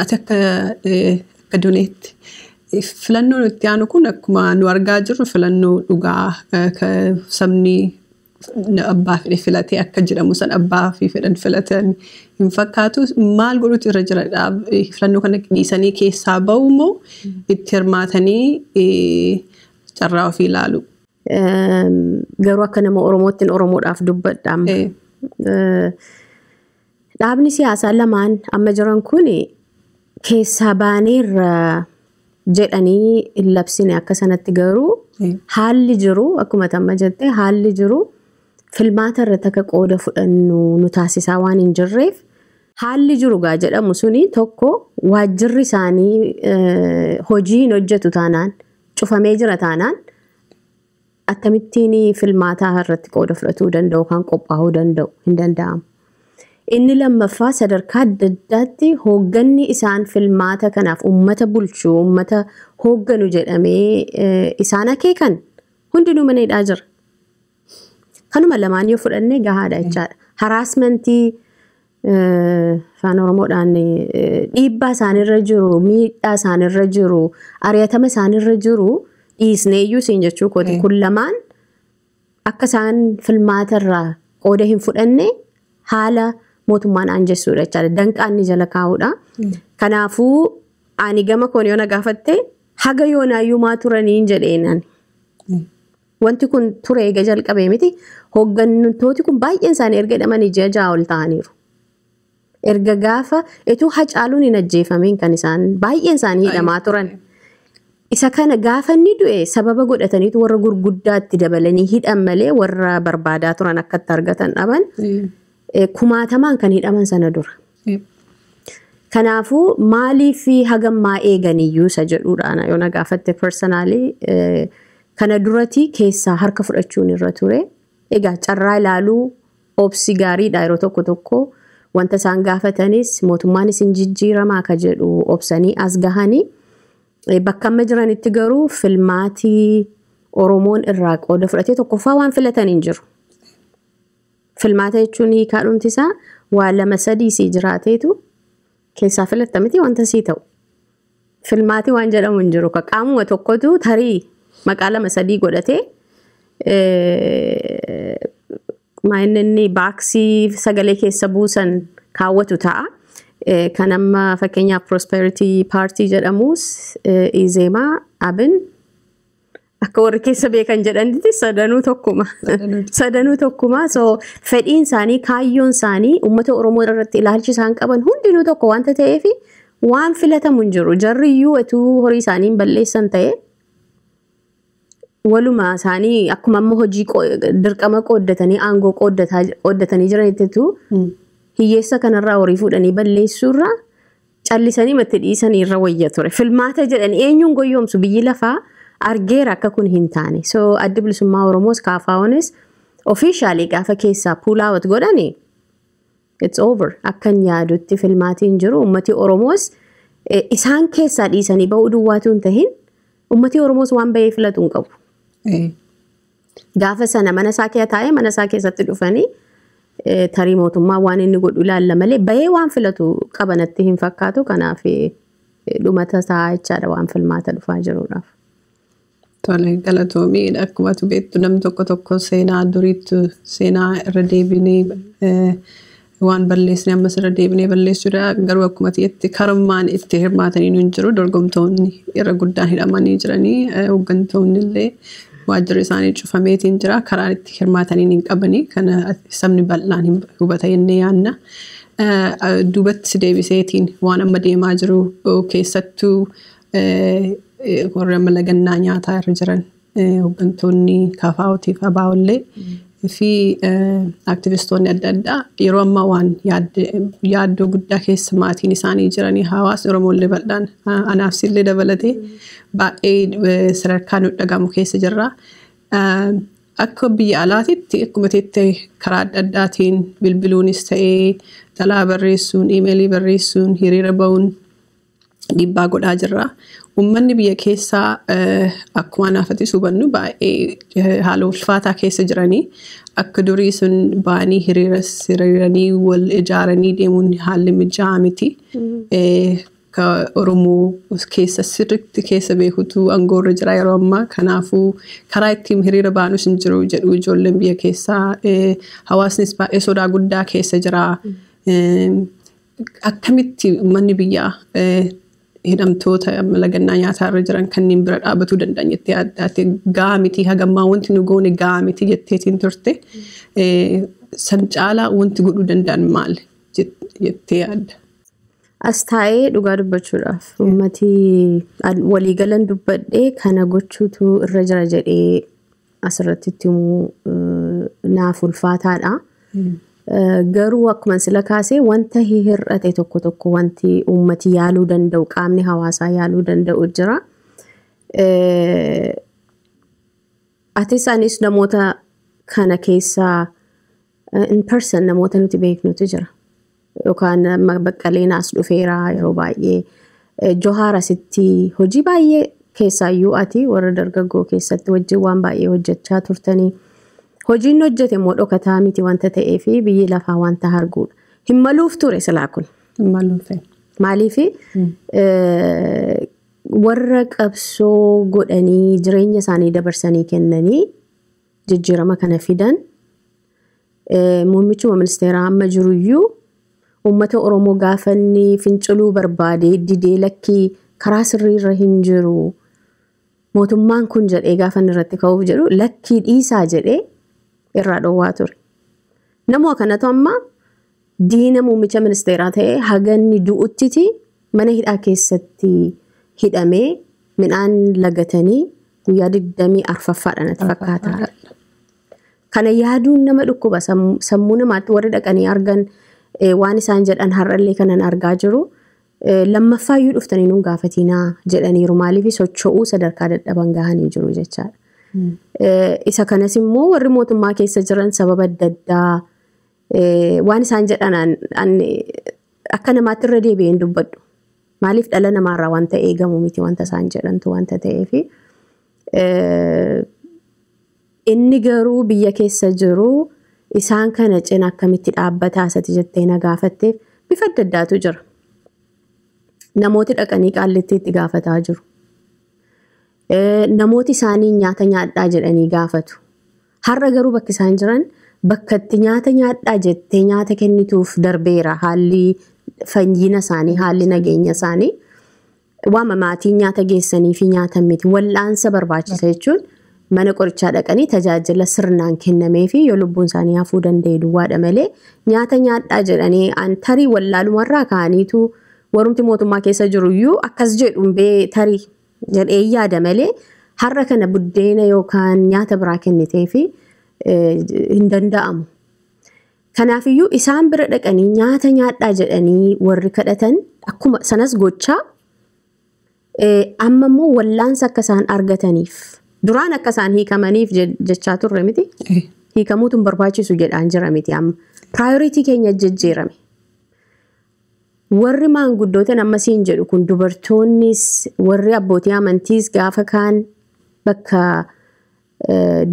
Ati akka duneetti. Filannoon itti aanu kun akkuma nu argaa jirru filannoo dhugaa sabni abbaa fedhe filatee akka jedhamu san abbaa fi fedhan filatan hin fakkaatu. Maal godhutu irra jira? Filannoo kana dhiisanii keessaa bahu moo itti hirmaatanii carraa ofii ilaalu? Garuu akka nama Oromoottiin Oromoodhaaf dubbadha. Dhaabni siyaasaa lamaan amma jiran kun keessaa baaneerra jedhanii hin labsine akka sanatti, garuu haalli jiru akkuma tamma jette haalli jiru filmaata irratti akka qooda fudhannu nu taasisaa waan hin jirreef, haalli jiru gaa jedhamu suni tokko waajjirri isaanii hojii hin hojjetu taanaan, cufamee jira taanaan, akkamittiin filmaataa irratti qooda fudhatuu danda'u kan qophaa'uu danda'u hin danda'amu. Inni lammaffaa, sadarkaa adda addaatti hoogganni isaan filmaata kanaaf uummata bulchuu, uummata hoogganu jedhamee isaan akeekan hundinuu mana hidhaa jira. Kanuma lamaan yoo fudhanne gahaadha jechaadha. Harassmentii afaan Oromoodhaan dhiibbaa isaanirra jiru, miidhaa isaanirra jiru, ari'atama isaanirra jiru dhiisnee iyyuu siin jechuu kooti. Kun lamaan akka isaan filmaata irraa qooda hin fudhanne haala mootummaan aanjessuudha jechaadha. Danqaan ni jala kaa'uudha. Kanaafuu ani gama koon yoo na gaafatte, haga yoonaayyuu maa turaniin jedheenan. Wanti kun ture eega jalqabee miti. Hooggantooti kun baay'een isaanii erga hidhamanii ji'a 6 ol ta'aniiru. Erga gaafa etuu Hacaaluun hin ajjeefamiin kan isaan baay'een isaanii hidhamaa turan. Isa kana gaafa inni du'e sababa godhataniitu warra gurguddaatti dabalanii hidhan malee warra barbaadaa turan akkatti argatan dhaban. Kumaatamaan kan hidhaman sana dura. Kanaafuu maaliif hagammaa eeganiyyuu isa jedhuudha yoo na gaafatte personally, kana duratti keessaa harka fudhachuun irra ture. Egaa carraa ilaaluu obsi gaariidha. Yeroo tokko tokko wanta isaan gaafatanis mootummaanis hin jijjiiramaa ka jedhu obsanii as gahanii. Bakka amma jiranitti garuu filmaatii Oromoon irraa qooda fudhatee tokkoffaa waan filatan hin jiru. Filmaata jechuun hiikaa dhumti isaa waa lama sadii sii jiraateetu keessaa filatta miti wanta sii ta'u. Filmaatii waan jedhamu hin jiru. Qaamuma tokkotu tarii maqaa lama sadii godhatee inni baaksii sagalee keessa buusan kaawwatu ta'a. Kan amma fakkeenyaaf Prosperity Party jedhamus, Izeemaa, Abin, akka warri keessa beekan jedhanitti sadanuu tokkuma. Sadanuu tokkuma. So fedhiin isaanii, kaayyoon isaanii, uummata Oromoo irratti ilaalchi isaan qaban hundinuu tokko wanta ta'eef waan filatamu hin jiru. Jarri iyyuu utuu horii isaanii hin balleessan ta'e waluma isaanii akkuma amma hojii dirqama qooddatanii aangoo qooddatanii jiranittitu hiyyeessa kanarraa horii fuudhanii balleessuurra callisanii matti dhiisanii irra wayya ture. Filmaata jedhanii eenyuun goyyoomsu? Biyyi lafaa argeera akka kun hin taane. So Addi Bilisummaa Oromoos KFOnis officially gaafa keessaa pull out godhani it's over. Akkan yaadutti filmaatiin jiru uummati Oromoos isaan keessaa dhiisanii ba'uu duwwaatu hin tahin, uummati Oromoos waan bahee filatu hin qabu. Gaafa sana mana isaa keessa taa'ee mana isaa keessatti dhufanii tarii mootummaa waan inni godhu ilaalla malee bahee waan filatu qabanatti hin fakkaatu. Kanaaf dhumata isaa jechaadha waan filmaata dhufaa jiruudhaaf. Tole, galatoomii. Akkuma ati beektu namni tokko tokko seenaa duriitti seenaa irra deebinee waan balleessine ammas irra deebinee balleessuudha. Garuu akkuma ati jette karummaan itti hirmaatanii hin jiru. Dorgomtoonni irra guddaan hidhamanii jiranii, hooggantoonni illee waajjirri isaanii cufameetiin jira. Karaan itti hirmaatanii hin qabanii. Kana sabni bal'aan hubata jennee yaadna. Duubatti si deebiseetiin waan amma deemaa jiru keessattuu warri amma lagannaa nyaataa irra jiran, hooggantoonni KFOtiif ABOllee fi aktivistoonni adda addaa yeroo ammaa waan yaaddoo guddaa keessa maatiin isaanii jiranii, hawaasni Oromollee bal'aan anaaf sillee dabalatee baay'ee sadarkaa nu dhagamu keessa jirra. Akka biyya alaatitti akkuma teettee karaa adda addaatiin bilbiluunis ta'ee xalaa barreessuun, iimeelii barreessuun, hiriira ba'uun dhiibbaa godhaa jirra. Uummanni biyya keessaa akkuma anaafatis hubannu baay'ee haala ulfaataa keessa jiranii, akka durii sun ba'anii hiriira hiriiranii wal ijaaranii deemuun haalli mijaa'aa miti. Ka Oromoo keessa sirriitti keessa beekutu aangoorra jira yeroo ammaa. Kanaafuu karaa ittiin hiriira baanus hin jiru jedhu ijoolleen biyya keessaa. Hawaasnis baay'ee sodaa guddaa keessa jira. Akkamitti uummanni biyyaa hidhamtoota lagannaa nyaataa irra jiran kanneen bira dhaabatuu danda'an jettee addaate gahaa miti hagammaa wanti nu goone gahaa miti jetteetiin turte. San caalaa wanti godhuu danda'an maal jettee yaadda? As taa'ee dhugaa dubbachuudhaaf uummati waliigalan dubbadhee kana gochuutu irra jira jedhee asirratti itti himuu naaf ulfaataadha. Garuu akkuma sila kaasee wanta hir'ate tokko tokko wanti uummati yaaluu danda'u qaamni hawaasaa yaaluu danda'u jira. Atis anis namoota kana keessaa in person namoota nuti beeknutu jira. Yookaan Baqqaleen as dhufeera yeroo baay'ee. Johaar asitti hojii baay'ee keessaayyuu ati warra dargaggoo keessatti wajjin waan baay'ee hojjechaa turtanii. Hojiin hojjete immoo dhokataa miti wanta ta'eef biyyi lafaa wanta arguudha. Hin maluuf ture silaa kun. Hin maluuf. Maaliif warra qabsoo godhanii jireenya isaanii dabarsanii kennanii jijjiirama kana fidan muummichuma ministeeraa amma jiruyyuu uummata Oromoo gaafa inni finciluu barbaade didee lakkii karaa sirriirra hin jiru. Mootummaan kun jedhee gaafa inni irratti ka'uuf jedhu lakkii dhiisaa jedhee irraa dhoowwaa ture. Namuma kanatu amma diina muummicha ministeeraa ta'ee haga inni du'uttiti mana hidhaa keessatti hidhamee midhaan lagatanii guyyaa 24ffaadha natti fakkaata. Kana yaaduun nama dhukkuba sammuu namaatti warri dhaqanii argan waan isaan jedhan har'allee kanan argaa jiru. Lammaffaayyuu dhuftanii nuun gaafatinaa jedhaniiru maaliif socho'uu sadarkaa dadhaban gahanii jiru jechaadha. Isa kanas immoo warri mootummaa keessa jiran sababa adda addaa waan isaan jedhan akka namaatti irra deebi'een dubbadhu. Maaliif dhala namaarraa wanta eegamu miti wanta isaan jedhantu wanta ta'eefi. Inni garuu biyya keessa jiru isaan kana cina akkamitti dhaabbataa isatti jettee na gaafatteef bifa adda addaatu jira. Namooti dhaqanii qaallitti itti gaafataa jiru. Namooti isaanii nyaata nyaadhaa jedhanii gaafatu. Har'a garuu bakki isaan jiran bakka itti nyaata nyaadhaa jettee nyaata kennituuf darbeera haalli fayyina isaanii haalli nageenya isaanii waama maatiin nyaata geessanii fi nyaata miti wal'aansa barbaachisa jechuun mana qorichaa dhaqanii tajaajila sirnaan kennamee fi yoo lubbuun isaanii hafuu danda'e duwwaadha malee nyaata nyaadhaa jedhanii an tarii wallaalumarraa ka'aniitu warumti mootummaa keessa jiruyyuu akkas jedhu bee tarii jedhee yaada malee har'a kana buddeena yookaan nyaata biraa kennitee fi hin danda'amu. Kanaafiyyuu isaan bira dhaqanii nyaata nyaadhaa jedhanii warri kadhatan akkuma sanas gochaa amma immoo wallaansa akka isaan argataniif duraan akka isaan hiikamaniif jechaa turre miti. Hiikamuutu hin barbaachisu jedhaan jira miti amma. Priority keenya jijjiirame. Warri maanguddootan amma siin jedhu kun dubartoonnis warri abbootii amantiis gaafa kaan bakka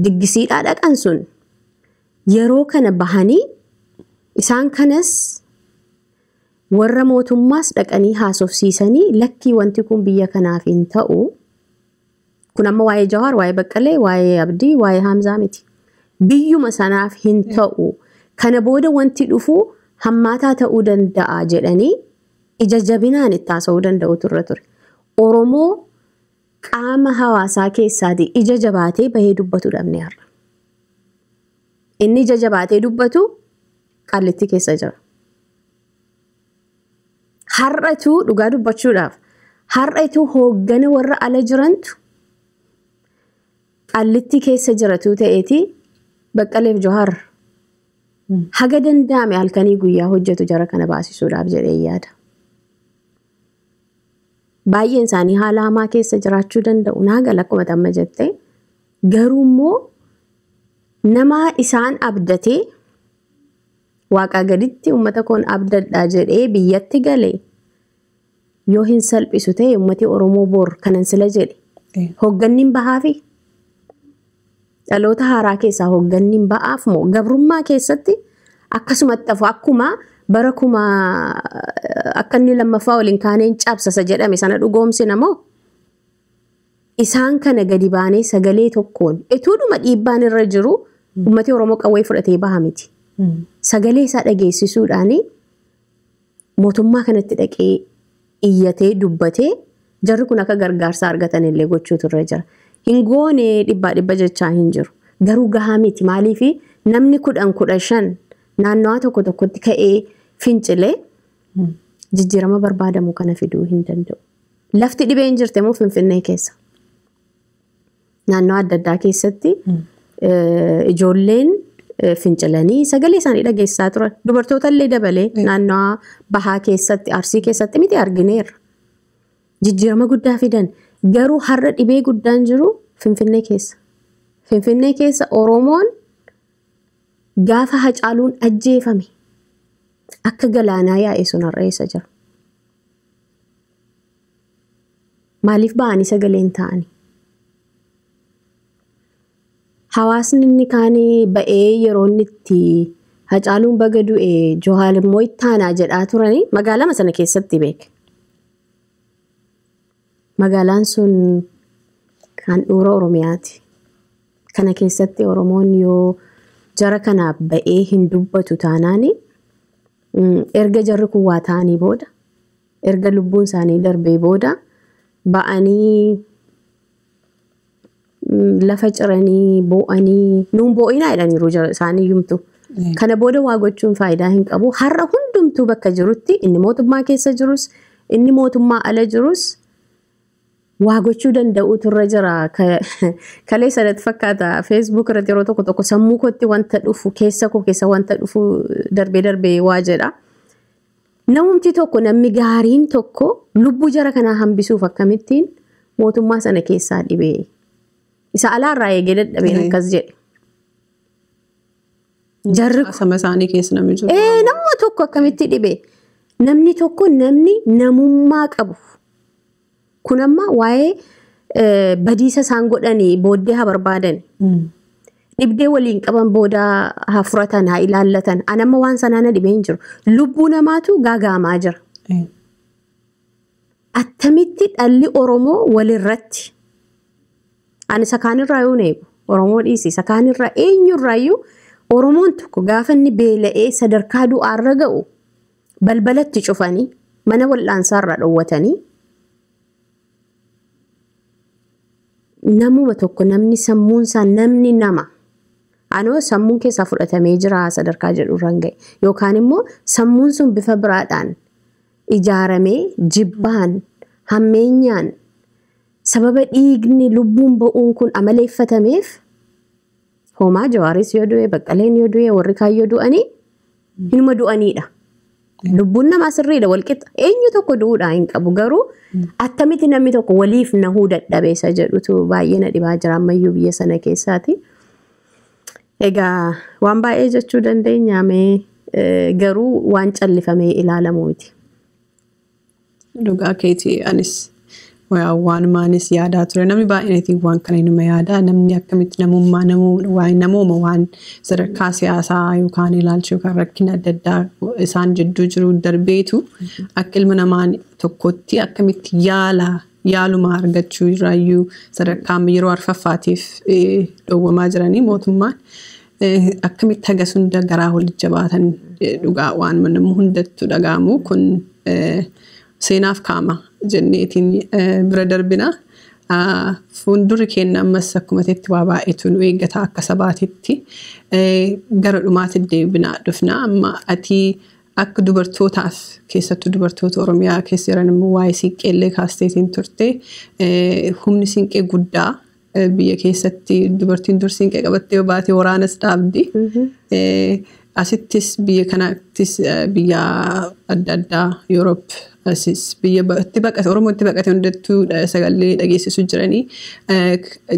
diggisiidhaa dhaqan sun yeroo kana bahanii isaan kanas warra mootummaas dhaqanii haasofsiisanii lakkii wanti kun biyya kanaaf hin ta'u. Kun amma waa'ee Jawaar, waa'ee Baqqalee, waa'ee Abdii, waa'ee Hamzaa miti. Biyyuma sanaaf hin ta'u. Kana booda wanti dhufu hammaataa ta'uu danda'a jedhanii ija jabinaan itti haasa'uu danda'u turre ture. Oromoo qaama hawaasaa keessaatii ija jabaatee bahee dubbatu dhabne har'a. Inni ija jabaatee dubbatu Qaallitti keessa jira. Har'atu dhugaa dubbachuudhaaf har'atu hooggana warra ala jirantu Qaallitti keessa jiratu ta'eeti Baqqaleef Jawaar haga danda'ame halkanii guyyaa hojjetu jara kana baasisuudhaaf jedhee yaada. Baay'een isaanii haala hamaa keessa jiraachuu danda'u. Naa gala akkuma tamma jettee garuu immoo nama isaan abdatee waaqaa gaditti uummata koon abdadhaa jedhee biyyatti galee yoo hin salphisu ta'e uummati Oromoo bor kanan sila jedhe hoogganni bahaafi dhaloota haaraa keessaa hoogganni ba'aaf moo gabrummaa keessatti akkasumatti hafu akkuma Bara kuma akka inni lammaffaa waliin kaaneen cabsasa jedhame sana dhugoomsina moo? Isaan kana gadi baanee sagalee tokkoon ituudhuma dhiibbaan irra jiru uummati Oromoo qawwee fudhatee baha miti. Sagalee isaa dhageessisuudhaan mootummaa kanatti dhaqee iyyatee dubbatee jarri kun akka gargaarsa argatan illee gochuutu irra jira. Hin goone 100% jechaa hin jiru. Garuu gahaa miti. Maaliif namni 10, 15 naannawaa tokko tokkotti ka'ee fincilee jijjiirama barbaadamu kana fiduu hin danda'u. Lafti dhibee hin jirte moo Finfinnee keessa? Naannoo adda addaa keessatti ijoolleen fincilanii sagalee isaanii dhageessisaa turan. Dubartoota illee dabalee naannoo bahaa keessatti, Arsii keessatti miti argineerra. Jijjiirama guddaa fidan. Garuu har'a dhibee guddaan jiru Finfinnee keessa. Finfinnee keessa Oromoon gaafa Hacaaluun ajjeefame akka galaanaa yaa'e sun har'a eessa jira? Maaliif ba'anii sagaleen ta'anii? Hawaasni inni kaanii ba'ee yeroo inni itti Hacaaluun baga du'e Johaal immoo itti aanaa jedhaa turanii magaalama sana keessatti beeke. Magaalaan sun handhuura Oromiyaati. Kana keessatti Oromoon yoo jara kanaaf ba'ee hin dubbatu taanaani erga jarri kun waa ta'anii booda erga lubbuun isaanii darbee booda ba'anii lafa ciranii boo'anii nuun boo'inaa jedhaniiru isaanii yumtu. Kana booda waa gochuun faayidaa hin qabu. Har'a hundumtuu bakka jirutti inni mootummaa keessa jirus inni mootummaa ala jirus waa gochuu danda'uutu irra jira. Kalee sanatti fakkaata Facebook irratti yeroo tokko tokko sammuu kootti wanta dhufu keessa koo keessa wanta dhufu darbee darbee waa jedha. Namumti tokko namni gaariin tokko lubbuu jara kanaa hambisuuf akkamittiin mootummaa sana keessaa dhibee. Isa alaarraa eegee dadhabeen akkas jedhe. Jarri sama isaanii keessa namni jiru. Namuma tokko akkamitti dhibee? Namni tokko namni namummaa qabu. Kun amma waa'ee badiisa isaan godhanii booddee haa barbaadan. Dhibdee waliin qaban booda haa furatan haa ilaallatan. An amma waan sanaa na dhibee hin jiru. Lubbuu namaatu gaaga'amaa jira. Attamitti dhalli Oromoo walirratti. Ani isa kaanirraa yoo eegu Oromoo dhiisi isa kaanirraa eenyurraayyuu Oromoon tokko gaafa inni beela'ee sadarkaa du'aarra ga'u balbalatti cufanii mana wal'aansaarraa dhowwatanii namuma tokko namni sammuunsaa namni nama anoo sammuun keessaa fudhatamee jira sadarkaa jedhurraan ga'e yookaan immoo sammuun sun bifa biraadhaan ijaaramee jibbaan hammeenyaan sababa dhiigni lubbuun ba'uun kun amaleeffatameef homaa Jawaaris yoo du'e Baqqaleen yoo du'e warri kaan yoo du'anii hinuma du'aniidha. Lubbuun namaa sirriidha walqixa. Eenyu tokko du'uudhaa hin qabu garuu attamitti namni tokko waliif nahuu dadhabee isa jedhutu baay'ee na dhibaa jira ammayyuu biyya sana keessaati. Egaa waan baay'ee jechuu dandeenya mee garuu waan callifamee ilaalamu miti. Dhugaa keetii anis waan maanis yaadaa ture. Namni baay'een waan kana inuma yaadaa. Namni akkamitti namummaa namooma waan sadarkaa siyaasaa yookaan ilaalcha yookaan rakkina adda addaa isaan jidduu jiru darbeetu akka ilma namaa tokkotti akkamitti yaaluma argachuu irraayyuu sadarkaa yeroo arfaffaatiif dhowwamaa jiranii mootummaan akkamitti hagas hunda garaa walitti jabaatan dhugaa waan nama hundattuu dhaga'amu kun seenaaf kaama jenneetiin bira darbina. Fuuldurri keenya ammas akkuma ta'etti waa baay'eetu nu eeggata akka sabaatitti gara dhumaatti deebinaa dhufna. Amma ati akka dubartootaaf keessattuu dubartoota Oromiyaa keessa jiran immoo waa'ee siinqeellee kaasteetiin turte humni siinqee guddaa biyya keessatti dubartiin dur siinqee qabattee yoo baate waraanas dhaabdi. Asittis biyya kanattis biyya adda addaa Yuuroop asis biyya itti baqate Oromoo itti baqate hundattuu sagalee dhageessisu jiranii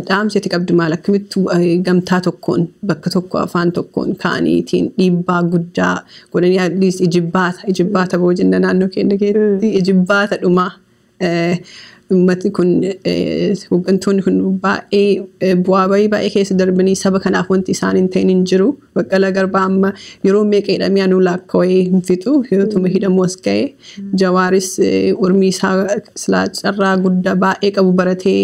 dhaamsi itti qabdu maal akkamitti gamtaa tokkoon bakka tokko afaan tokkoon ka'aniitiin dhiibbaa guddaa godhanii at least ijibbaata boo jenna naannoo keenya keessatti ijibbaata dhumaa Uummatni kun hooggantoonni kun baay'ee bu'aa bahii baay'ee keessa darbanii saba kanaaf wanti isaan hin ta'in hin jiru. Baqqalaa Garbaa amma yeroo meeqa hidhamee anuu lakkaa'ee hin fixu yeroo hidhamu as ga'e. Jawaaris urmii isaa silaa carraa guddaa baay'ee qabu baratee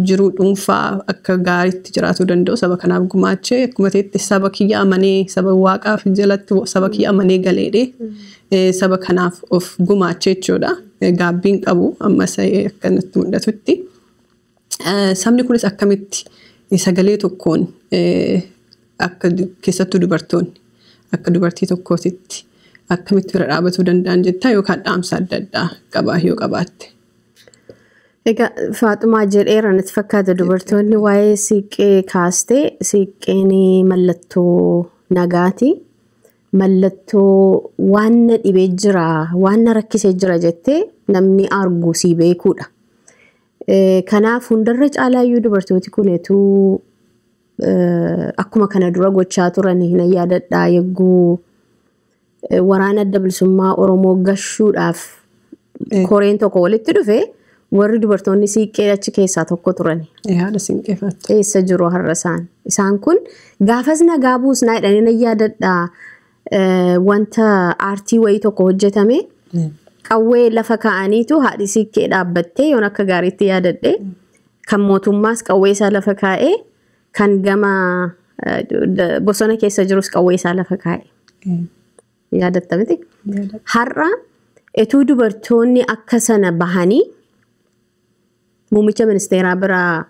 jiruu dhuunfaa akka gaariitti jiraatuu danda'u saba kanaaf gumaachee akkuma ta'etti saba kiyya amanee saba waaqaaf jalatti saba kiyya amanee galeedhe saba kanaaf of gumaachee jechuudha. Gaabbiin qabu ammas akkanatti mul'atutti. Sabni kunis akkamitti sagalee tokkoon akka keessattuu dubartoonni akka dubartii tokkootitti akkamitti bira dhaabatuu danda'an jettaa yookaan dhaamsa adda addaa qabaa yoo qabaatte. Egaa Faaxumaa jedheera natti fakkaata dubartoonni waa'ee siiqqee kaastee siiqqeen mallattoo nagaati. Mallattoo waan na dhibee jira, waan na rakkisee jira jettee namni argu sii beekuudha. Kanaaf hundarra caalaayyuu dubartooti kuneetuu akkuma kana dura gochaa turan hin yaadadhaa yegguu waraana adda bilisummaa Oromoo gashuudhaaf koreen tokko walitti dhufe warri dubartoonni siiqqee achi keessaa tokko turan. Haadha siinqee faatti. Eessa jiru har'a isaan? Isaan kun gaafas nagaa buusnaa jedhanii na yaadadhaa wanta aartii wayii tokko hojjetame qawwee lafa kaa'aniitu haadhi siiqqee dhaabbattee yoon akka gaariitti yaadadhe kan mootummaas qawwee isaa lafa kaa'ee kan gama bosona keessa jirus qawwee isaa lafa kaa'e. Yaadatta miti? Har'a etuu dubartoonni akka sana bahanii muummicha ministeeraa biraa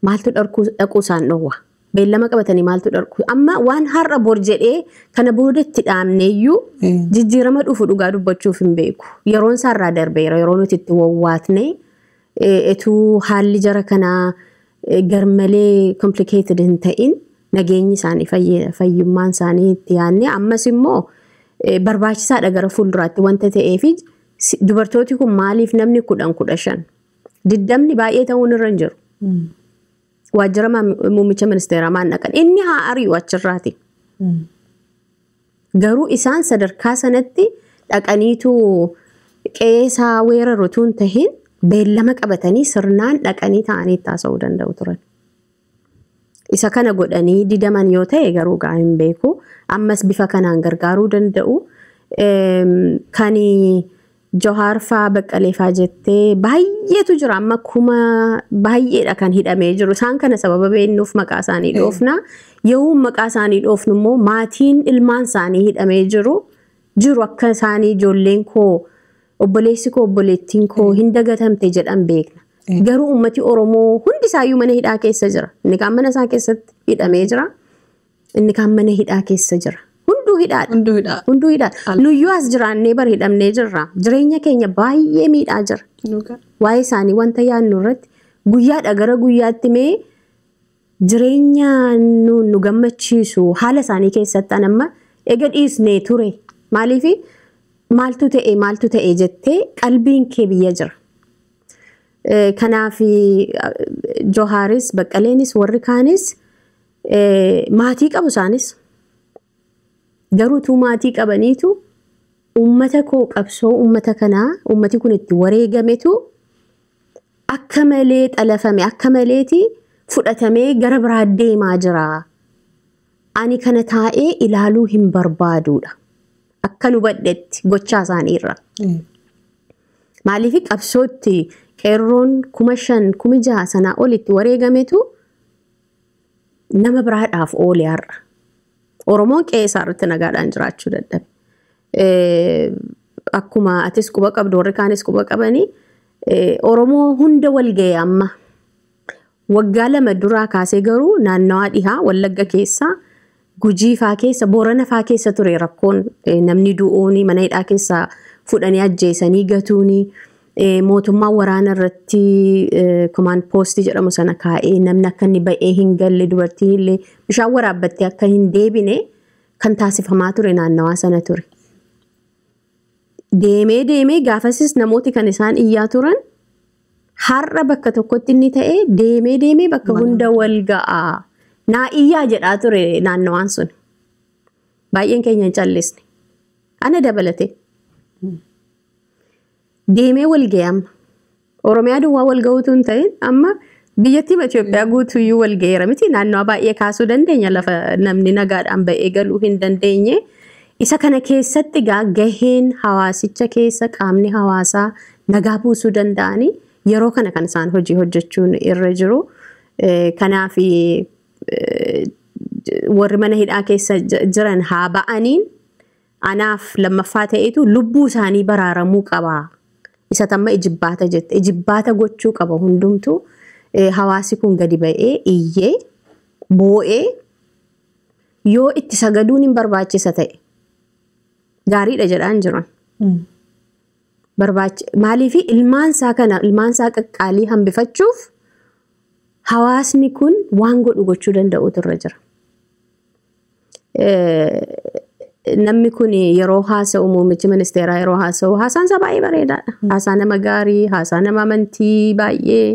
maaltu dhaquu isaan dhowwa? Beellama qabatanii maaltu dhaquu? Amma waan har'a bor jedhee kana boodatti dhaabneeyyuu jijjiirama dhufu dhugaa dubbachuuf hin beeku. Yeroon isaarraa darbeera. Yeroo nuti itti wawwaatne etuu haalli jara kanaa garmalee complicated hin ta'in nageenyi isaanii fayyummaan isaanii itti yaadne ammas immoo barbaachisaadha gara fuulduraatti wanta ta'eef dubartooti kun maaliif namni 10 15 20 baay'ee ta'uun irra hin jiru. Waajjira muummicha ministeeraa maan dhaqan inni haa ari'u achirraati. Garuu isaan sadarkaa sanatti dhaqaniitu qe'ee weeraru utuu hin tahin beellama qabatanii sirnaan dhaqanii ta'anii itti haasa'uu danda'u turan. Isa kana godhanii didaman yoo ta'e garuu gaa hin beeku. Ammas bifa kanaan gargaaruu danda'u. Kan Jawaar faa Baqqalee faa jettee baay'eetu jira. Amma kuma baay'eedha kan hidhamee jiru. Isaan kana sababa beeknuuf maqaa isaanii dhoofna. Yoo maqaa isaanii dhoofnu immoo maatiin ilmaan isaanii hidhamee jiru. Jiru akka isaanii ijoolleen koo obboleessi koo obboleettiin koo hin dagatamte jedhan beekna. Garuu uummati Oromoo hundi isaayyuu mana hidhaa keessa jira. Inni kaan mana isaa keessatti hidhamee jira. Inni kaan mana hidhaa keessa jira. Hunduu hidhaadha. Hunduu hidhaa. Hunduu hidhaadha. Nuyyuu as jiraannee bar hidhamnee jirra. Jireenya keenya baay'ee miidhaa jira. Waa'ee isaanii wanta yaadnu irratti guyyaadha gara guyyaatti mee jireenya nu gammachiisu haala isaanii keessatti an amma ega dhiisnee ture. Maaliif maaltu ta'e jettee qalbiin kee biyya jira. Kanaaf Jawaaris Baqqaleenis warri kaanis maatii qabu isaanis. Garuu utuu maatii qabaniitu uummata koo qabsoo uummata kanaa uummati kun itti wareegametu akka malee xalafame akka maleeti fudhatamee gara biraa deemaa jira. Ani kana taa'ee ilaaluu hin barbaaduudha. Akka nu badhetti gochaa isaanii irra. Maaliif qabsootti qeerroon 5,000 6,000 sanaa olitti wareegametu nama biraadhaaf oole har'a. Oromoon qe'ee isaa irratti nagaadhaan jiraachuu dadhabe. Akkuma atis quba qabdu warri kaanis quba qabanii Oromoo hunda wal ga'e amma. Waggaa 2 duraa kaasee garuu naannawaa dhihaa Wallagga keessaa Gujii faa keessa Boorana faa keessa ture rakkoon namni du'uuni mana hidhaa keessaa fudhanii ajjeesanii gatuuni mootummaan waraana irratti komaand poostii jedhamu sana kaa'ee namni akka inni ba'ee hin galle dubartiin illee bishaan waraabbattee akka hin deebine kan taasifamaa ture naannawaa sana ture. Deemee deemee gaafasis namooti kan isaan iyyaa turan har'a bakka tokkotti inni ta'ee deemee deemee bakka hunda wal ga'a. Naa iyyaa jedhaa ture naannawaan sun. Baay'een keenya hin callisne. Ana dabalate. Deemee wal ga'e amma. Oromiyaa duwwaa wal ga'uutu hin ta'in amma biyyattii Itoophiyaa guutuyyuu wal ga'eera miti, naannoo baay'ee kaasuu dandeenya lafa namni nagaadhaan ba'ee galuu hin dandeenye. Isa kana keessatti egaa gaheen hawaasicha keessa qaamni hawaasaa nagaa buusuu danda'anii yeroo kana kan isaan hojii hojjechuun irra jiru. Kanaaf warri mana hidhaa keessa jiran haa ba'aniin anaaf lammaffaa ta'etu lubbuu isaanii baraaramuu qaba. Isa tamma ijibbaata jette. Ijibbaata gochuu qaba hundumtuu. Hawaasi kun gadi ba'ee iyyee boo'ee yoo itti sagaduun hin barbaachisa ta'e gaariidha jedhaan jiran. Maaliif ilmaansaa kana ilmaansaa qaqqaalii hambifachuuf hawaasni kun waan godhu gochuu danda'utu irra jira. Namni kun yeroo haasa'u, muummichi ministeeraa yeroo haasa'u, haasaan isaa baay'ee bareedaadha. Haasaa nama gaarii, haasaa nama amantii baay'ee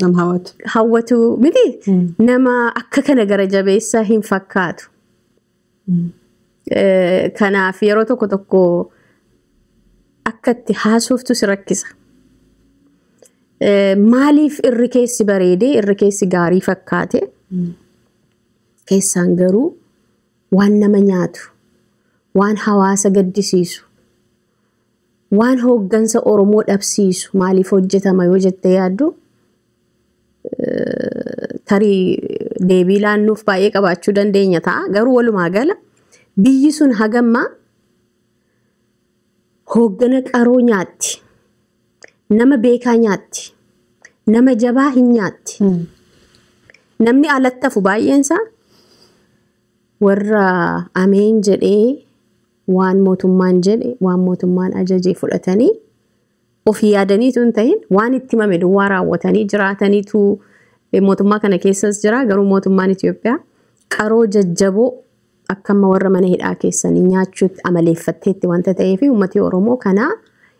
nama hawwatu. Hawwatu miti, nama akka kana gara jabeessa hin fakkaatu. Kanaaf yeroo tokko tokko akka itti haasoftu si rakkisa. Maaliif irri keessi bareedee, irri keessi gaarii fakkaate, keessaan garuu waan nama nyaatu, waan hawaasa gaddisiisu, waan hooggansa Oromoo dhabsiisu maaliif hojjetama yoo jettee yaaddu, tarii deebii laannuuf baay'ee qabaachuu dandeenya ta'a. Garuu walumaa gala biyyi sun hagammaa hooggana qaroo nyaatti. Nama beekaa nyaatti. Nama jabaa hin nyaatti. Namni alatti hafu baay'eensaa warra ameen jedhee waan mootummaan jedhe, waan mootummaan ajaje fudhatanii ofii yaadaniitu hin ta'in waan itti himame duwwaa raawwatanii jiraataniitu mootummaa kana keessas jira. Garuu mootummaan Itoophiyaa qaroo jajjaboo akka amma warra mana hidhaa keessanii nyaachuutti amaleeffatteetti wanta ta'eef uummati Oromoo kanaa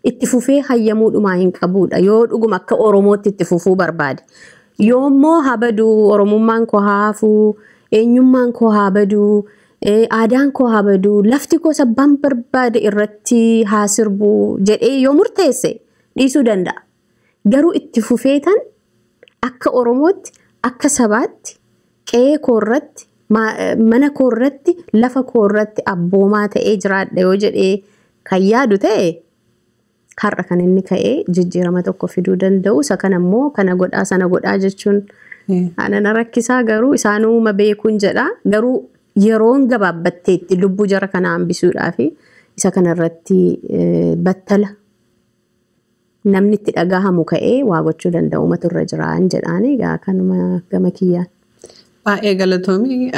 itti fufee hayyamuudhumaa hin qabudha. Yoo dhuguma akka Oromootti itti fufuu barbaade. Yoommoo haa baduu, Oromummaan koo haa hafuu, eenyummaan koo haa baduu, aadaan koo haa baduu, lafti koo sabbaan barbaade irratti haa sirbuu jedhee yoo murteesse dhiisuu danda'a. Garuu itti fufeetan akka Oromootti, akka sabaatti, qe'ee koo irratti, mana koo irratti, lafa koo irratti abboomaa ta'ee jiraadha yoo jedhee kan yaadu ta'e, har'a kan inni ka'ee jijjiirama tokko fiduu danda'u. Isa kana immoo kana godhaa sana godhaa jechuun ana na rakkisaa, garuu isaanuma beekuun jedha. Garuu yeroon gabaabbatteetti lubbuu jara kana hambisuudhaaf isa kanarratti battala namni itti dhagahamu ka'ee waa gochuu danda'u matu irra jiraan jedhaani egaa kanuma gama kiyyaan. Baay'ee galatoomii,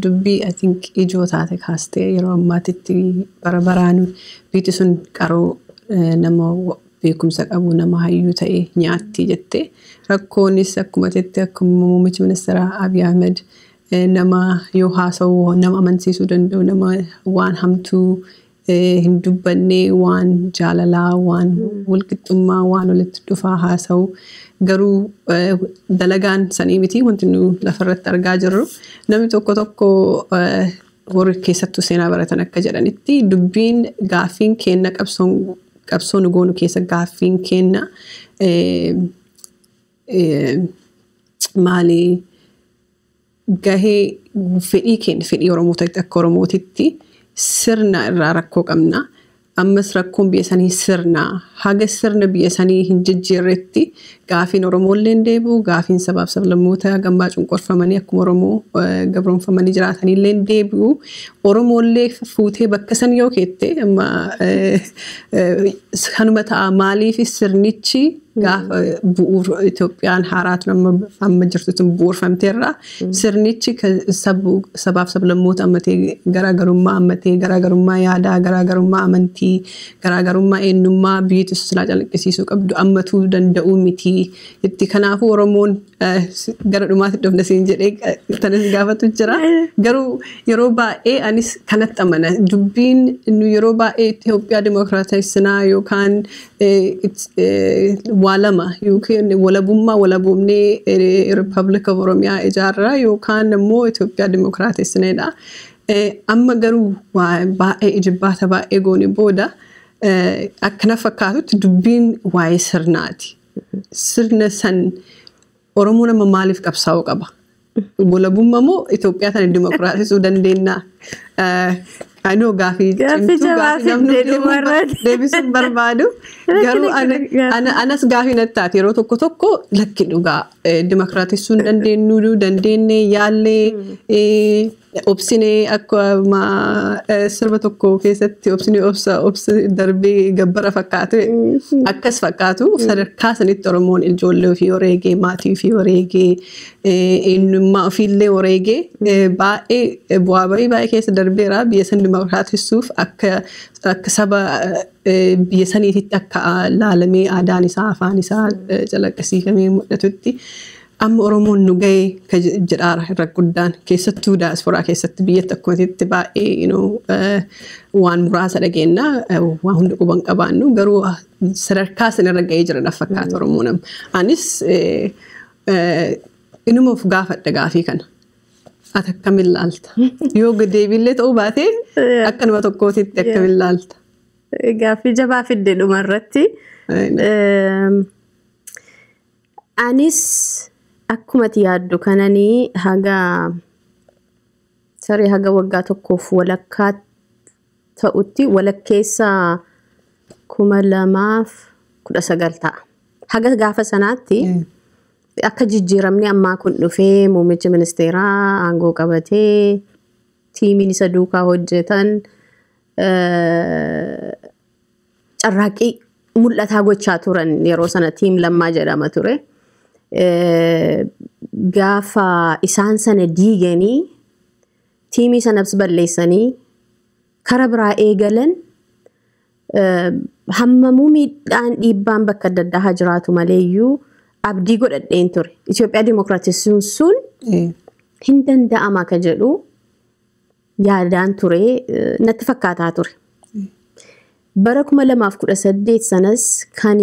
dubbii I think ijoo taate kaastee. Yeroo ammaatitti bara baraan biyyi sun qaroo nama beekumsa qabu, nama hayyuu ta'e nyaatti jette. Rakkoonis akkuma jette, akkuma muummichi ministeeraa Abiy Ahmed nama yoo haasa'u nama amansiisuu danda'u, nama waan hamtuu hin dubbanne, waan jaalalaa, waan walqixxummaa, waan walitti dhufaa haasa'u, garuu dalagaan sanii miti wanti nu lafarratti argaa jirru. Namni tokko tokko, warri keessattuu seenaa baratan akka jedhanitti, dubbiin gaaffiin kenna qabsoo nu goonu keessa gaaffiin kenna maali, gahee fedhii keenya, fedhii Oromootitti, akka Oromootitti sirna irraa rakkoo qabna. Ammas rakkoon biyya sanii sirna. Haga sirna biyya sanii hin jijjiirretti gaafiin Oromoollee hin deebi'u, gaafiin sabaaf sablammoota gammaa cunqurfamanii akkuma Oromoo gabroonfamanii jiraatanillee hin deebi'u. Oromoollee fuutee bakka san yoo keette amma kanuma ta'a. Maaliif sirnichi gaafa bu'uura Itoophiyaan haaraatu amma jirtu tun bu'uurfamteerra, sirnichi sabaaf sablammoota ammatee, garaagarummaa ammatee, garaagarummaa yaadaa, garaagarummaa amantii, garaagarummaa eenyummaa biyyi silaa calaqqisiisuu qabdu ammatuu danda'uu miti itti. Kanaafuu Oromoon gara dhumaatti dhufna siin jedhee tanas gaafatu jira. Garuu yeroo baay'ee anis kanatti amana. Dubbiin nu yeroo baay'ee Itoophiyaa dimokiraatessinaa yookaan waa lama, yookiin walabummaa walaboomnee Republic of Oromiyaa ijaarraa yookaan immoo Itoophiyaa dimokiraatessineedha. Amma garuu baay'ee ijibbaata baay'ee goone booda Akkana fakkaatutti dubbiin waa'ee sirnaati. Sirna san Oromoon amma maaliif qabsaa'uu qaba? Walabummaa moo Itoophiyaa tana dimokiraasisuu dandeenya? Anoo gaafii cimtuu gaafii namni deebisuun barbaadu. Garuu anas gaafii natti taate yeroo tokko tokko, lakki, dhugaa dimokiraatessuu hin dandeenyu, dandeenye yaallee obsinee, akkuma sirba tokko keessatti obsinee obsa obsa darbee gabbara fakkaate akkas fakkaatu, sadarkaa sanitti Oromoon ijoollee ofii wareegee, maatii ofii wareegee, eenyummaa ofiillee wareegee, baay'ee bu'aa bahii baay'ee keessa darbeera biyya san dimokiraatessuuf, akka saba biyya saniititti akka laalamee, aadaan isaa, afaan isaa calaqqisiifamee mul'atutti. Amma Oromoon nu gahee jedhaara irra guddaan, keessattuu daasporaa keessatti. Biyyatti akkumatti baay'ee waan muraasa dhageenya, waan hunda quban qabaannu, garuu sadarkaa sanarra gahee jira na fakkaata Oromoon amma. Anis inuma of gaafadha gaafii kana. Ati akkamiin laalta? Yoo deebiillee ta'uu baate, akka nama tokkootitti akkamiin laalta? Gaaffii jabaa fidde dhumarratti. Anis akkumati yaaddu kananii haga tarii haga waggaa tokkoof walakkaa ta'utti, walakkeessa 2019 ta'a. Haga gaafa sanaatti akka jijjiiramni ammaa kun dhufee, muummichi ministeeraa aangoo qabatee, tiimiin isa duukaa hojjetan carraaqqii mul'ataa gochaa turan, yeroo sana Team Lammaa jedhama ture. Gaafa isaan sana diiganii, tiimii sanas balleessanii, kara biraa eegalan, hammamuu miidhaan dhiibbaan bakka adda addaa haa jiraatu maleeyyuu abdii godhadheen ture. Itoophiyaa dimokiraatessuun sun hin danda'ama ka jedhu yaadaan ture, natti fakkaataa ture. Bara 2018 sanas kan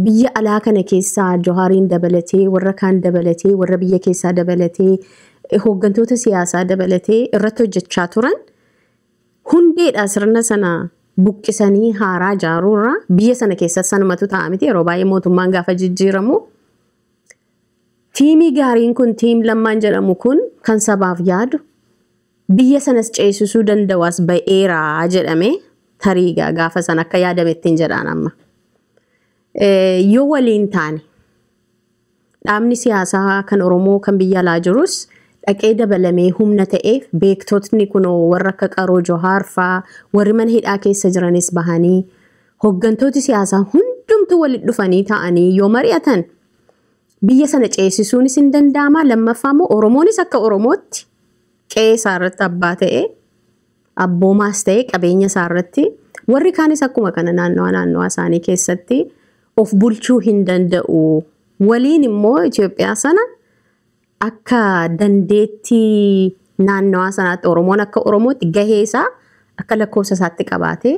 biyya alaa kana keessaa Johaariin dabalatee, warra kaan dabalatee, warra biyya keessaa dabalatee, hooggantoota siyaasaa dabalatee irratti hojjechaa turan hundeedha sirna sana buqqisanii haaraa ijaaruurra. Biyya sana keessatti sanumatu ta'a miti yeroo baay'ee mootummaan gaafa jijjiiramu. Tiimii gaariin kun, Team Lammaan jedhamu kun, kan sabaaf yaadu biyya sanas ceesisuu danda'u as ba'eeraa jedhame, tarii gaafa sana akka yaadamettiin jedhaan amma. Yoo waliin taane, dhaabni siyaasaa kan Oromoo kan biyya alaa jirus dhaqee dabalamee humna ta'eef, beektotni kunoo warra akka Qaroo Johaar fa'aa, warri mana hidhaa keessa jiranis bahanii, hooggantooti siyaasaa hundumtuu walitti dhufanii ta'anii yoo mari'atan, biyya sana ceesisuunis hin danda'ama. Lammaffaa immoo Oromoonis akka Oromootti qe'ee isaa irratti abbaa ta'ee, abboomaas ta'ee, qabeenya isaa irratti, warri kaanis akkuma kana naannawaa naannawaa isaanii keessatti of bulchuu hin danda'u. Waliin immoo Itoophiyaa sana akka dandeettii naannawaa sanaatti Oromoon akka Oromootti gahee isaa akka lakkoofsa isaatti qabaatee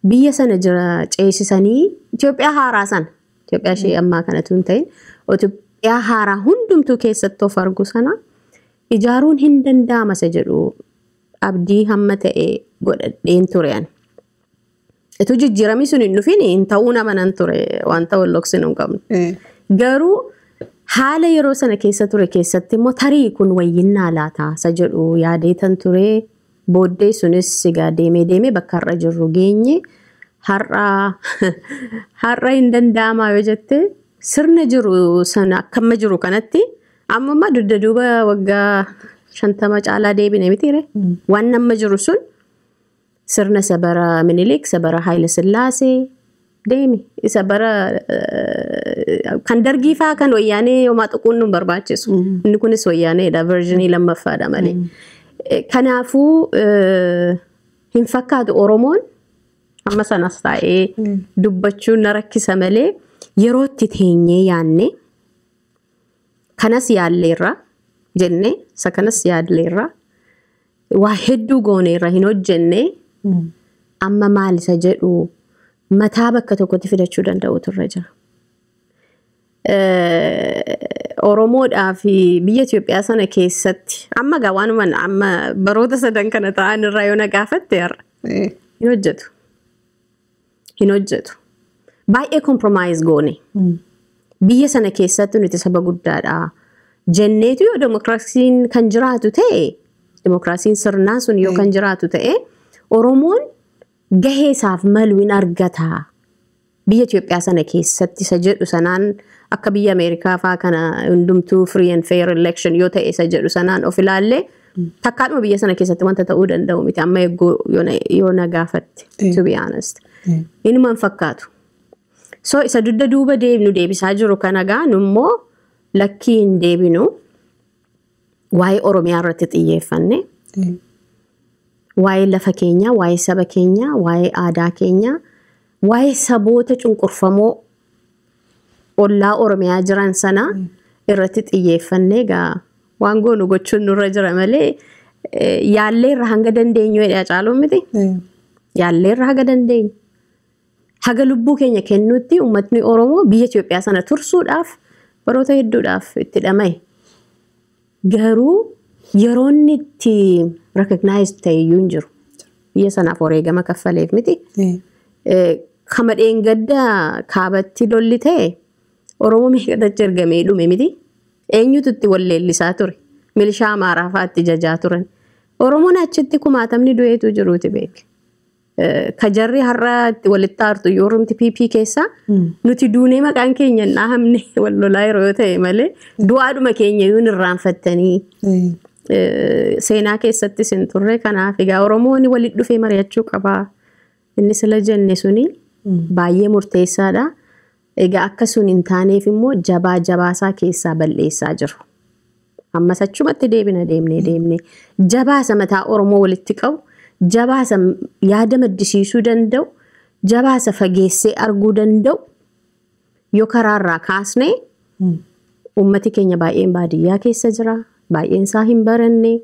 biyya sana jira ceesisanii, Itoophiyaa haaraa sana, Itoophiyaa ishee ammaa kanatu hin ta'in, Itoophiyaa haaraa hundumtuu keessatti of argu sana ijaaruun hin danda'ama isa jedhu abdii hamma ta'e godhadheen ture ani. Ituu jijjiiramni sun hin dhufin hin ta'uu amanan ture, wanta wal dhoksinuu hin qabnu. Garuu haala yeroo sana keessa ture keessatti immoo tarii kun wayyinnaa laata isa jedhu yaadeetan ture. Booddee sunis egaa deemee deemee bakka har'a jirru geenye. Har'a hin danda'amaa yoo jette, sirna jiru sana akkamma jiru kanatti amma ammaa dugda duuba waggaa 50 caalaa deebine mitiire. Waan amma jiru sun sirna isa bara Minilik, isa bara Haayile Sillaasee deemi, isa bara kan Dargii faa, kan Wayyaanee homaa tuquun nu barbaachisu. Inni kunis Wayyaaneedha, versionii lammaffaadha malee. Kanaafuu hin fakkaatu Oromoon amma sanas taa'ee dubbachuun na rakkisa malee, yeroo itti teenyee yaanne, kanas yaalleerra jenne, isa kanas yaalleerra, waa hedduu gooneerra, hin hojjenne, amma maal isa jedhu mataa bakka tokkotti fidachuu danda'utu irra jira. Oromoodhaa fi biyya Itoophiyaa sana keessatti amma gaa waanuma amma baroota sadan kana ta'an irraa yoo na gaafatte, har'a hin hojjetu. Hin hojjetu. Baay'ee compromise goone. Biyya sana keessatti nuti saba guddaadha. Jenneetu yoo demokiraasiin kan jiraatu ta'e, demokiraasiin sirnaa sun yoo kan jiraatu ta'e, Oromoon gahee isaaf malu hin argata. Biyya Itoophiyaa sana keessatti isa jedhu sanaan, akka biyya Ameerikaa faa kana hundumtuu free and fair election yoo ta'e isa jedhu sanaan of ilaallee, takkaadhuma biyya sana keessatti wanta ta'uu danda'u miti amma eeguu yoo na gaafatte, to be honest. Inuma hin fakkaatu. So isa dugda duuba deebinu deebisaa jiru kana gaa nummoo lakkii, hin deebinu, waa'ee Oromiyaa irratti xiyyeeffanne, waa'ee lafa keenyaa, waa'ee saba keenyaa, waa'ee aadaa keenyaa, waa'ee saboota cunqurfamoo ollaa Oromiyaa jiran sana irratti xiyyeeffannee gaa waan goonu gochuun nurra jira malee, yaallee irra hanga dandeenyu jedhee caaluun miti. Yaallee irra haga dandeenyu. Haga lubbuu keenya kennuutti uummatni Oromoo biyya Itoophiyaa sana tursuudhaaf baroota hedduudhaaf itti dhama'e. Garuu yeroo inni itti recognize ta'e iyyuu hin jiru. Biyya sanaaf wareegama kaffaleef miti. Kama dheengadda kaabatti lolli ta'e Oromoo meeqatu ergamee dhume miti. Eenyutu itti walleellisaa ture? Milishaa Amaaraa fa'aa itti jajaa turan. Oromoon achitti kumaatamni du'eetu jiruuti beek. Kajarri har'a itti walitti aartu yoorumti PP keessaa nuti duunee maqaan keenya hin dhahamne wal lolaa yeroo ta'e malee, du'aadhuma keenya iyyuu hin irraanfattanii seenaa keessattis hin turre. Kanaaf egaa Oromoon walitti dhufee mari'achuu qabaa. Inni sila jenne suni baay'ee murteessaadha. Egaa akka sun hin taaneef immoo jabaa jabaasaa keessaa balleessaa jiru. Ammas achumatti deebina, deemnee deemnee jabaasa mataa Oromoo walitti qabu, jabaasa yaada maddisiisuu danda'u, jabaasa fageessee arguu danda'u yoo karaarraa kaasne, uummati keenya baay'een baadiyyaa keessa jira, baay'een isaa hin baranne.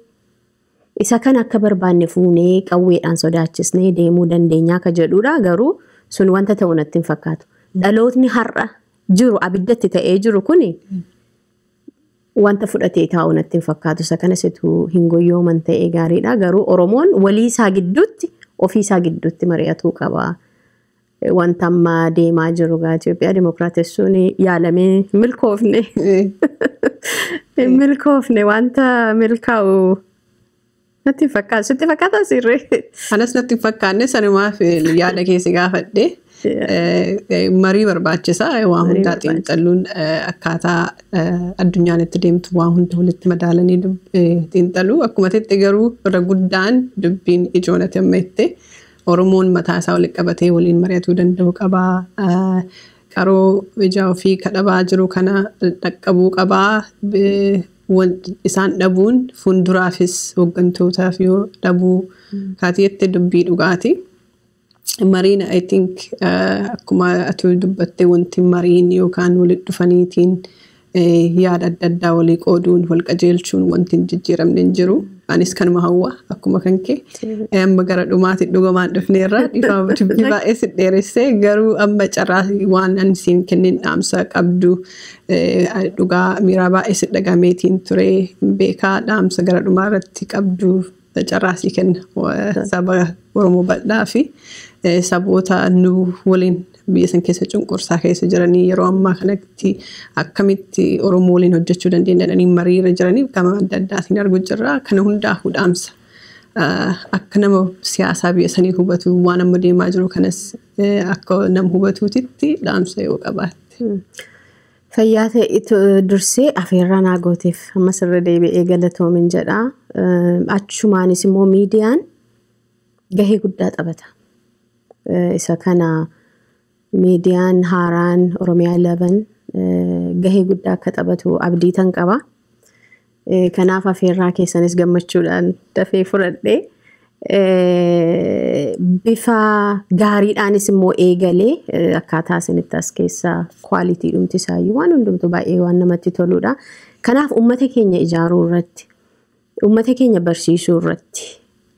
Isa kan akka barbaanne fuunee qawweedhaan sodaachisnee deemuu dandeenyaa ka jedhudha. Garuu sun wanta ta'u natti hin fakkaatu. Dhalootni har'a jiru abiddatti ta'ee jiru kuni wanta fudhatee taa'u natti hin fakkaatu. Isa kanas ituu hin goyyooman ta'ee gaariidha. Garuu Oromoon walii isaa gidduutti, ofii isaa gidduutti mari'atuu qaba. Wanta amma deemaa jiru gaa Itoophiyaa dimokiraatessuun yaalamee milkoofne. Milkoofne, wanta milkaa'u natti hin fakkaatu. Sitti fakkaataa sirree? Anas natti hin fakkaanne, sanumaaf yaada keessi gaafadhe. Marii barbaachisaa, waa hundaa xiinxalluun, akkaataa addunyaan itti deemtu waa hunda walitti madaalanii xiinxaluu akkuma tetti. Garuu irra guddaan dubbiin ijoon ati amma itti Oromoon mataa isaa walitti qabatee waliin mari'atuu danda'u qabaa. Qaroo ija ofii kadhabaa jiru kana dhaqqabuu qabaa. Isaan dhabuun fuulduraafis hooggantootaaf yoo dhabuu kaateetti dubbii dhugaati. Mariin, I think, akkuma ati dubbatte, wanti mariin yookaan walitti dhufaniitiin yaada adda addaa walii qooduun wal qajeelchuun wanti hin jijjiiramne hin jiru. Anis kanuma hawwa akkuma kan kee. Amma gara dhumaatti dhugumaan dhufneerra, dhiifama dubbii baay'ee si dheeressee, garuu amma carraa waan ani siin kennin dhaamsa qabdu, dhugaa miiraa baay'ee si dhagameetiin ture beekaa, dhaamsa gara dhumaa irratti qabdu carraa sii kenna, saba Oromoo bal'aa fi saboota nu waliin biyya san keessa cunqursaa keessa jiranii, yeroo ammaa kanatti akkamitti Oromoo waliin hojjechuu dandeenya jedhanii mariirra jiranii gama adda addaatiin arguu jirra. Kana hundaafuu dhaamsa. Akka nama siyaasaa biyya sanii hubatu, waan amma deemaa jiru kanas akka nama hubatuutitti dhaamsa yoo qabaatte. Fayyaa ta'e, dursee afeerraa naa gooteef ammas irra deebi'ee galatoomin jedha. Achumaanis immoo miidiyaan gahee guddaa taphata. Isa kana miidiyaan haaraan Oromiyaa 11 gahee guddaa akka taphatu abdii tan qaba. Kanaaf afeerraa keessanis gammachuudhaan dafee fudhadhee bifa gaariidhaanis immoo eegalee, akkaataa isinitti as keessaa quality dhumti isaayyuu waan hundumtu baay'ee waan namatti toludha. Kanaaf uummata keenya ijaaruu irratti, uummata keenya barsiisuu irratti,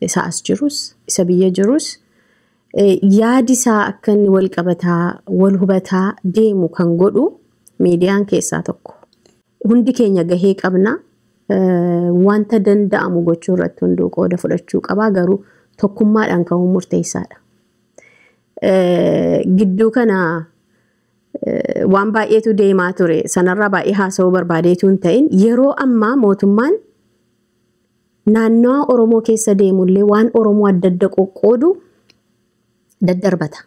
isa as jirus isa biyya jirus yaadi isaa akka inni wal qabataa wal hubataa deemu kan godhu miidiyaan keessaa tokko. Hundi keenya gahee qabna. Wanta danda'amu gochuu irratti hunduu qooda fudhachuu qabaa, garuu tokkummaadhaan ka'uun murteessaadha. Gidduu kana waan baay'eetu deemaa ture. Sanarraa baay'ee haasa'uu barbaadeetu hin ta'in yeroo ammaa mootummaan naannawaa Oromoo keessa deemullee waan Oromoo adda adda qoqqoodu daddarbata.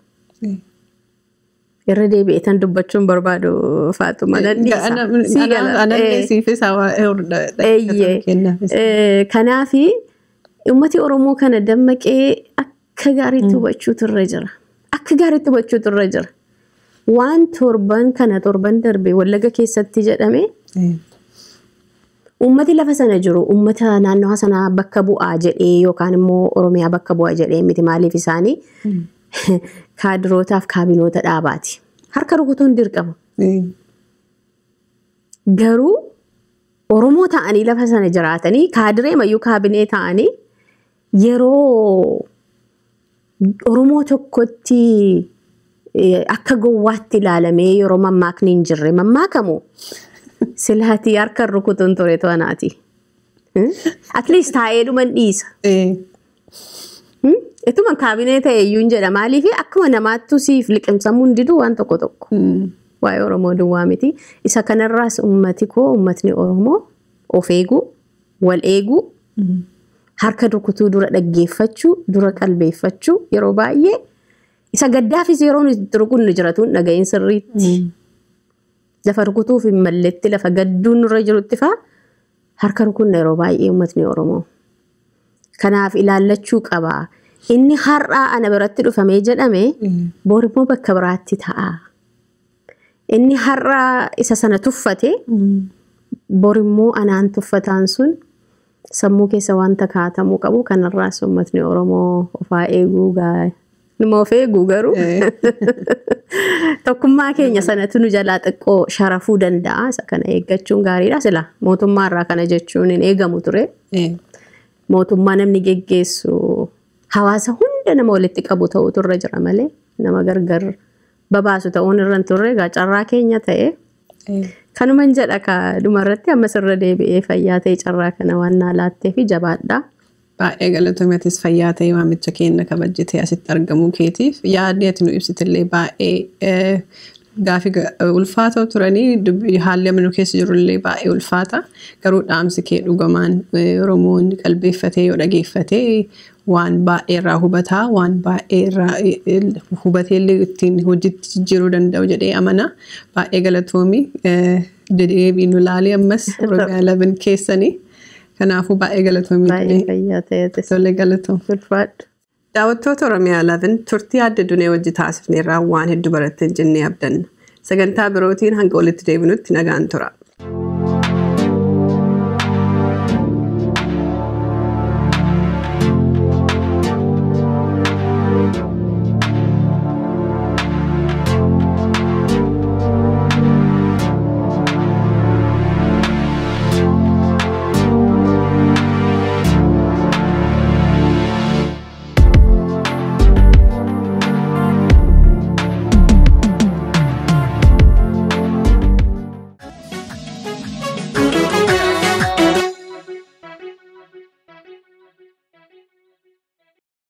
Irra deebi'ee tan dubbachuun barbaadu Faaxuma nan dhiisa. Kanaafi uummati Oromoo kana dammaqee akka gaariitti hubachuutu irra jira. Akka gaariitti hubachuutu irra jira. Waan torban kana torban darbe Wallaga keessatti jedhame uummati lafa sana jiru uummata naannawaa sanaa bakka bu'aa jedhee yookaan immoo Oromiyaa bakka bu'aa jedhee miti maaliif isaanii kaadirootaaf kaabinoota dhaabaati. Harka rukutuun dirqama. Garuu Oromoo ta'anii lafa sana jiraatanii kaadiree mayyuu kaabinee ta'anii yeroo Oromoo tokkotti akka gowwaatti ilaalamee yeroo mammaakni hin jirre mammaakamu silaatii harka rukutuun ture to'anaati. At least taa'ee dhuman dhiisa. Ituma kaabinee ta'e iyyuu hin jedha maaliif akkuma namaattu siif liqimsamuu hin didu waan tokko tokko. Waa'ee Oromoo duwwaa miti. Isa kanarraas uummati koo uummatni Oromoo of eeguu, wal eeguu, harka rukutuu dura dhaggeeffachuu, dura qalbeeffachuu yeroo baay'ee isa gaddaafis yeroo nuti rukunnu jiratuun dhaga'iin sirriitti. Lafa rukutuuf hin malletti lafa gadduun nurra jirutti faa harka rukunna yeroo baay'ee uummatni Oromoo. Kanaaf ilaallachuu qaba. Inni har'aa ana biratti dhufamee jedhame borimmoo bakka biraatti ta'a. Inni har'aa isa sana tuffate borimmoo anaan tuffataan sun sammuu keessa wanta kaatamuu qabu kanarraas uummatni Oromoo ofaa eeguu numa of eeguu garuu tokkummaa keenya sanatu nu jalaa xiqqoo sharafuu danda'a. Isa kana eeggachuun gaariidha. Sila mootummaarraa kana jechuun hin eegamu ture. Mootummaa namni geggeessu hawaasa hunda nama walitti qabu ta'utu irra jira malee nama gargar babaasu ta'uun irra hin turre egaa carraa keenya ta'e. Kanuman jedha ka dhumarratti ammas irra deebi'ee fayyaa ta'e carraa kana waan naa laattee fi jabaadha. Baay'ee galatoomii atis fayyaa ta'e waamicha keenya kabajjitee asitti argamuu keetiif yaadni ati nu ibsitillee baay'ee gaafii ulfaatoo turanii haalli amma nu keessa jirullee baay'ee ulfaata. Garuu dhaamsi kee dhugamaan Oromoon qalbeeffatee yoo dhageeffatee waan baay'ee irraa hubataa waan baay'ee irraa hubateellee ittiin hojiitti jijjiiruu danda'u jedhee amana. Baay'ee galatoomii deebii nu laalii ammas Oromiyaa 11 keessanii. Kanaafuu baay'ee galatoomii. Baay'ee fayyaa ta'e. Tolee galatoom. Ulfaadhu. Daawwattoota Oromiyaa 11 turtii adda duree wajji taasifneerraa waan hedduu barattan jennee abdanna. Sagantaa birootiin hanga walitti deebinutti nagaan tura.